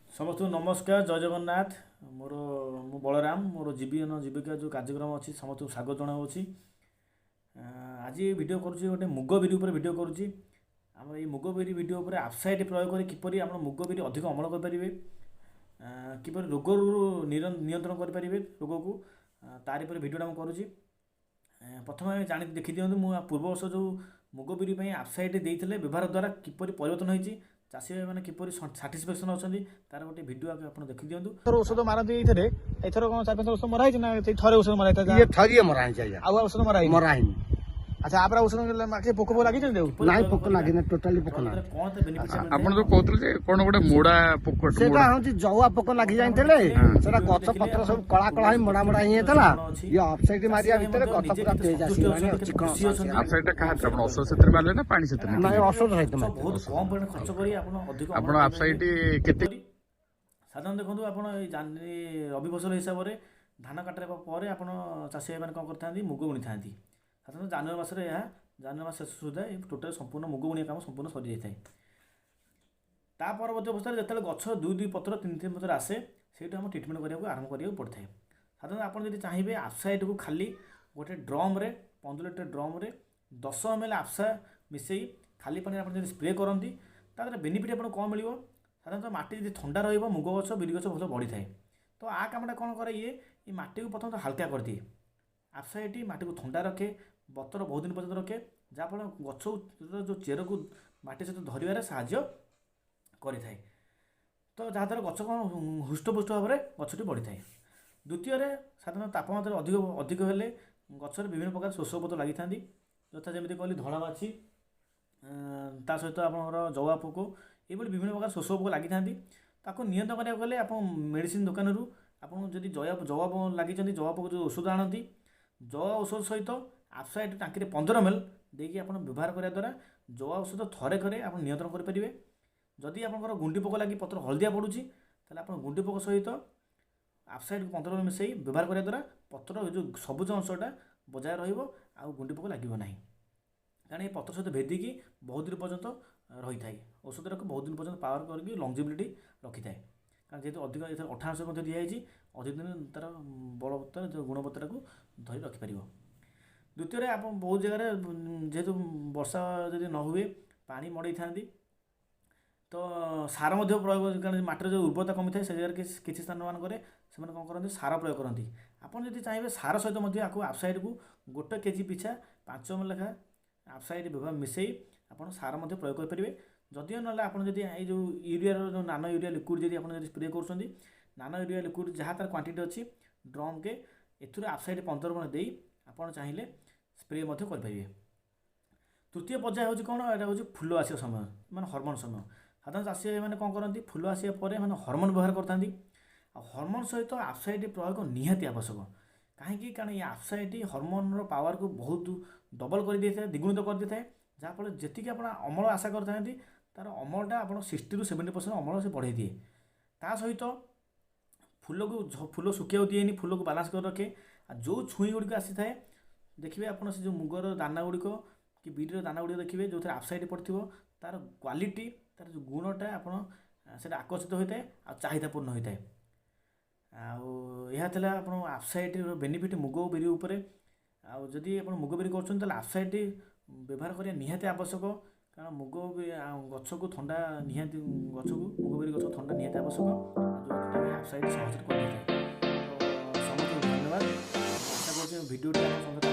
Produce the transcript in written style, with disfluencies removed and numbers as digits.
ସମସ୍ତଙ୍କୁ ନମସ୍କାର, ଜୟ ଜଗନ୍ନାଥ। ମୁଁ ବଳରାମ। ମୋର ଜୀବନ ଜୀବିକା ଯେଉଁ କାର୍ଯ୍ୟକ୍ରମ ଅଛି, ସମସ୍ତଙ୍କୁ ସ୍ୱାଗତ ଜଣାଉଅଛି। ଆଜି ଭିଡ଼ିଓ କରୁଛି, ଗୋଟେ ମୁଗ ବିରି ଉପରେ ଭିଡ଼ିଓ କରୁଛି। ଆମର ଏଇ ମୁଗ ବିରି ଭିଡ଼ିଓ ଉପରେ ଆଫସାଇଟ୍ ପ୍ରୟୋଗ କରି କିପରି ଆପଣ ମୁଗ ବିରି ଅଧିକ ଅମଳ କରିପାରିବେ, କିପରି ରୋଗରୁ ନିୟନ୍ତ୍ରଣ କରିପାରିବେ ରୋଗକୁ, ତାରି ଉପରେ ଭିଡ଼ିଓଟା ମୁଁ କରୁଛି। ପ୍ରଥମେ ଜାଣି ଦେଖିଦିଅନ୍ତୁ, ମୁଁ ପୂର୍ବ ବର୍ଷ ଯେଉଁ ମୁଗ ବିରି ପାଇଁ ଆଫସାଇଟ୍ ଦେଇଥିଲେ, ବ୍ୟବହାର ଦ୍ୱାରା କିପରି ପରିବର୍ତ୍ତନ ହେଇଛି, ଚାଷୀ ଭାଇମାନେ କିପରି ସାଟିସ୍ଫାକ୍ସନ୍ ଅଛନ୍ତି, ତାର ଗୋଟେ ଭିଡ଼ିଓ ଆଗ ଆପଣ ଦେଖିଦିଅନ୍ତୁ। ଔଷଧ ମାରନ୍ତି ଏଇଥିରେ, ଏଥର କଣ 4 5 ଔଷଧ ମରା ହେଇଛି ନା ସେଇ ଥରେ ଔଷଧ ମରା ହେଇଥିଲା? ଇଏ ଥରିଏ ମରା ହେଇଛି ଆଜ୍ଞା। ଆଉ ଔଷଧ ମରା ହେଇନି? ମରା ହେଇନି। ଆଚ୍ଛା, ଆପରେ ଔଷଧ ପୋକ ଫୋକ ଲାଗିଛନ୍ତି ଆଉ? ନାଇଁ, ପୋକ ଲାଗିନି, ଟୋଟାଲି ପୋକ ନାହିଁ। କଣ ତ ବେନିଫିଟ୍? ଆପଣ ଯୋଉ କହୁଥିଲେ ଯେ କଣ ଗୋଟେ ମୋଡା ପୋକ? ସେଟା ହଉଛି ଜଉଆ ପୋକ ଲାଗି ଯାଇଥିଲେ, ସେଟା ଗଛ ପତ୍ର ସବୁ କଳା କଳା ହେଇ ମୋଡା ମୋଡା ହେଇଯାଇଥିଲା। ଇଏ ଅଫସାଇଟ୍ ମାରିବା ଭିତରେ ଗଛ ପୁରା ତେଜ ଆସିଗଲାଣି, ଚିକଣ। ଅଫସାଇଟ୍ କାହା ଆପଣ ଔଷଧ ସେଥିରେ ମାରିଲେ ନା ପାଣି ସେଥିରେ? ନାଇଁ, ଔଷଧ ସହିତ। ବହୁତ କମ ପରିମାଣ ଖର୍ଚ୍ଚ କରି ଆପଣ ଅଧିକ ଆପଣ ଅଫସାଇଟ୍ କେତେ? ସାଧାରଣ ଦେଖନ୍ତୁ, ଆପଣ ଏଇ ରବି ଫସଲ ହିସାବରେ ଧାନ କାଟିବା ପରେ ଆପଣ ଚାଷୀ ଭାଇମାନେ କ'ଣ କରିଥାନ୍ତି? ମୁଗ ବୁଣିଥାନ୍ତି। ସାଧାରଣତଃ ଜାନୁଆରୀ ମାସରେ, ଏହା ଜାନୁଆରୀ ମାସ ଶେଷ ସୁଦ୍ଧା ଏ ଟୋଟାଲ୍ ସମ୍ପୂର୍ଣ୍ଣ ମୁଗ ବୁଣିବା କାମ ସମ୍ପୂର୍ଣ୍ଣ ସରିଯାଇଥାଏ। ତା ପରବର୍ତ୍ତୀ ଅବସ୍ଥାରେ ଯେତେବେଳେ ଗଛ ଦୁଇ ଦୁଇ ପତ୍ର, ତିନି ତିନି ପତ୍ର ଆସେ, ସେଇଠୁ ଆମ ଟ୍ରିଟମେଣ୍ଟ କରିବାକୁ ଆରମ୍ଭ କରିବାକୁ ପଡ଼ିଥାଏ। ସାଧାରଣତଃ ଆପଣ ଯଦି ଚାହିଁବେ, ଆଫସାଇଟ୍କୁ ଖାଲି ଗୋଟେ ଡ୍ରମ୍ରେ, 15 ଲିଟର ଡ୍ରମ୍ରେ 10 ଏମ୍ ଏଲ୍ ଆଫସା ମିଶାଇ ଖାଲି ପାଣିରେ ଆପଣ ଯଦି ସ୍ପ୍ରେ କରନ୍ତି, ତା ଦେହରେ ବେନିଫିଟ୍ ଆପଣଙ୍କୁ କ'ଣ ମିଳିବ? ସାଧାରଣତଃ ମାଟି ଯଦି ଥଣ୍ଡା ରହିବ, ମୁଗ ଗଛ, ବିରି ଗଛ ଭଲ ବଢ଼ିଥାଏ। ତ ଆ କାମଟା କ'ଣ କରେ ଇଏ? ଏ ମାଟିକୁ ପ୍ରଥମତଃ ହାଲକା କରିଦିଏ। ଆଫସାଇଟ୍ ମାଟିକୁ ଥଣ୍ଡା ରଖେ, ବତର ବହୁତ ଦିନ ପର୍ଯ୍ୟନ୍ତ ରଖେ, ଯାହାଫଳରେ ଗଛ ଯେଉଁ ଚେରକୁ ମାଟି ସହିତ ଧରିବାରେ ସାହାଯ୍ୟ କରିଥାଏ। ତ ଯାହାଦ୍ୱାରା ଗଛ କ'ଣ ହୃଷ୍ଟପୁଷ୍ଟ ଭାବରେ ଗଛଟି ବଢ଼ିଥାଏ। ଦ୍ୱିତୀୟରେ, ସାଧାରଣତଃ ତାପମାତ୍ରା ଅଧିକ ଅଧିକ ହେଲେ ଗଛରେ ବିଭିନ୍ନ ପ୍ରକାର ଶୋଷକ ପୋକ ଲାଗିଥାନ୍ତି, ଯଥା ଯେମିତି କହିଲି ଧଳା ମାଛି, ତା ସହିତ ଆପଣଙ୍କର ଜଉଆ ପୋକ, ଏଇଭଳି ବିଭିନ୍ନ ପ୍ରକାର ଶୋଷକ ପୋକ ଲାଗିଥାନ୍ତି। ତାକୁ ନିୟନ୍ତ୍ରଣ କରିବାକୁ ହେଲେ ଆପଣ ମେଡ଼ିସିନ ଦୋକାନରୁ ଆପଣ ଯଦି ଜବା ପୋକ ଲାଗିଛନ୍ତି, ଜବା ପୋକ ଯେଉଁ ଔଷଧ ଆଣନ୍ତି, ଜବା ଔଷଧ ସହିତ ଆଫସାଇଟ୍ ଟାଙ୍କିରେ 15 ଏମ୍ ଏଲ୍ ଦେଇକି ଆପଣ ବ୍ୟବହାର କରିବା ଦ୍ୱାରା ଜବା ଔଷଧ ଥରେ କରେ ଆପଣ ନିୟନ୍ତ୍ରଣ କରିପାରିବେ। ଯଦି ଆପଣଙ୍କର ଗୁଣ୍ଡି ପୋକ ଲାଗି ପତ୍ର ହଳଦିଆ ପଡ଼ୁଛି, ତାହେଲେ ଆପଣ ଗୁଣ୍ଡି ପୋକ ସହିତ ଆଫସାଇଟ୍ 15 ଏମ୍ ମିଶାଇ ବ୍ୟବହାର କରିବା ଦ୍ୱାରା ପତ୍ର ଯେଉଁ ସବୁଜ ଅଂଶଟା ବଜାୟ ରହିବ ଆଉ ଗୁଣ୍ଡି ପୋକ ଲାଗିବ ନାହିଁ। କାରଣ ଏ ପତ୍ର ସହିତ ଭେଦିକି ବହୁତ ଦିନ ପର୍ଯ୍ୟନ୍ତ ରହିଥାଏ, ଔଷଧଟାକୁ ବହୁତ ଦିନ ପର୍ଯ୍ୟନ୍ତ ପାୱାର କରିକି ଲଙ୍ଗଜିବିଲିଟି ରଖିଥାଏ। କାରଣ ଯେହେତୁ ଅଧିକ ଏଥିରେ ଅଠା ଅଂଶ ମଧ୍ୟ ଦିଆଯାଇଛି, ଅଧିକ ଦିନ ତା'ର ବଳବତ୍ତା, ଯେଉଁ ଗୁଣବତ୍ତାଟାକୁ ଧରି ରଖିପାରିବ। ଦ୍ୱିତୀୟରେ, ଆପଣ ବହୁତ ଜାଗାରେ ଯେହେତୁ ବର୍ଷା ଯଦି ନ ହୁଏ, ପାଣି ମଡ଼େଇଥାନ୍ତି, ତ ସାର ମଧ୍ୟ ପ୍ରୟୋଗ, କାରଣ ମାଟିର ଯେଉଁ ଉର୍ବରତା କମିଥାଏ, ସେ ଜାଗାରେ କିଛି କିଛି ସ୍ଥାନମାନଙ୍କରେ ସେମାନେ କ'ଣ କରନ୍ତି? ସାର ପ୍ରୟୋଗ କରନ୍ତି। ଆପଣ ଯଦି ଚାହିଁବେ, ସାର ସହିତ ମଧ୍ୟ ଆକୁ ଆଫସାଇଡ଼କୁ ଗୋଟେ କେଜି ପିଛା 5 ଏମ୍ ଲେଖା ଆଫସାଇଡ଼ ବ୍ୟବହାର ମିଶାଇ ଆପଣ ସାର ମଧ୍ୟ ପ୍ରୟୋଗ କରିପାରିବେ। ଯଦିଓ ନହେଲେ ଆପଣ ଯଦି ଏଇ ଯେଉଁ ୟୁରିଆର ଯେଉଁ ନାନୋ ୟୁରିଆ ଲିକ୍ୱିଡ଼ ଯଦି ଆପଣ ଯଦି ସ୍ପ୍ରେ କରୁଛନ୍ତି, ନାନୋ ୟୁରିଆ ଲିକ୍ୱିଡ଼ ଯାହା ତାର କ୍ୱାଣ୍ଟିଟି ଅଛି ଡ୍ରମ୍କେ, ଏଥିରୁ ଆଫସାଇଡ଼ 15 ଗୁଣ ଦେଇ ଆପଣ ଚାହିଁଲେ ସ୍ପ୍ରେ ମଧ୍ୟ କରିପାରିବେ। ତୃତୀୟ ପର୍ଯ୍ୟାୟ ହେଉଛି କ'ଣ? ଏଇଟା ହେଉଛି ଫୁଲ ଆସିବା ସମୟ, ମାନେ ହରମୋନ୍ ସମୟ। ସାଧାରଣ ଚାଷୀ ଭାଇମାନେ କ'ଣ କରନ୍ତି? ଫୁଲ ଆସିବା ପରେ ମାନେ ହରମୋନ୍ ବ୍ୟବହାର କରିଥାନ୍ତି। ଆଉ ହରମୋନ୍ ସହିତ ଆଫସାଇଟ୍ ପ୍ରୟୋଗ ନିହାତି ଆବଶ୍ୟକ। କାହିଁକି? କାରଣ ଏ ଆଫସାଇଟ୍ ହରମୋନ୍ର ପାୱାରକୁ ବହୁତ ଡବଲ୍ କରିଦେଇଥାଏ, ଦ୍ୱିଗୁଣିତ କରିଦେଇଥାଏ, ଯାହାଫଳରେ ଯେତିକି ଆପଣ ଅମଳ ଆଶା କରିଥାନ୍ତି, ତା'ର ଅମଳଟା ଆପଣ 60ରୁ 70% ଅମଳ ସେ ବଢ଼େଇ ଦିଏ। ତା ସହିତ ଫୁଲକୁ ଫୁଲ ଶୁଖିବାକୁ ଦିଏନି, ଫୁଲକୁ ବାଲାନ୍ସ କରି ରଖେ। ଆଉ ଯେଉଁ ଛୁଇଁ ଗୁଡ଼ିକ ଆସିଥାଏ, ଦେଖିବେ ଆପଣ ସେ ଯେଉଁ ମୁଗର ଦାନା ଗୁଡ଼ିକ କି ବିରିର ଦାନା ଗୁଡ଼ିକ ଦେଖିବେ, ଯେଉଁଥିରେ ଆଫସାଇଟ୍ ପଡ଼ିଥିବ, ତା'ର କ୍ୱାଲିଟି, ତା'ର ଯେଉଁ ଗୁଣଟା ଆପଣ ସେଇଟା ଆକର୍ଷିତ ହୋଇଥାଏ ଆଉ ଚାହିଦାପୂର୍ଣ୍ଣ ହୋଇଥାଏ। ଆଉ ଏହା ଥିଲା ଆପଣ ଆଫସାଇଟ୍ର ବେନିଫିଟ୍ ମୁଗ ଓ ବିରି ଉପରେ। ଆଉ ଯଦି ଆପଣ ମୁଗ ବିରି କରୁଛନ୍ତି, ତାହେଲେ ଆଫସାଇଟ୍ ବ୍ୟବହାର କରିବା ନିହାତି ଆବଶ୍ୟକ। କାରଣ ମୁଗ ଗଛକୁ ଥଣ୍ଡା ନିହାତି, ଗଛକୁ, ମୁଗ ବିରି ଗଛକୁ ଥଣ୍ଡା ନିହାତି ଆବଶ୍ୟକ, ଯେଉଁଥିପାଇଁ ଆଫସାଇଟ୍ ସହଜରେ କରିଦେଇଥାଏ। ତ ସମସ୍ତଙ୍କୁ ଧନ୍ୟବାଦ। ଆଶା କରୁଛି ଭିଡ଼ିଓଟି ଆପଣ ସମସ୍ତେ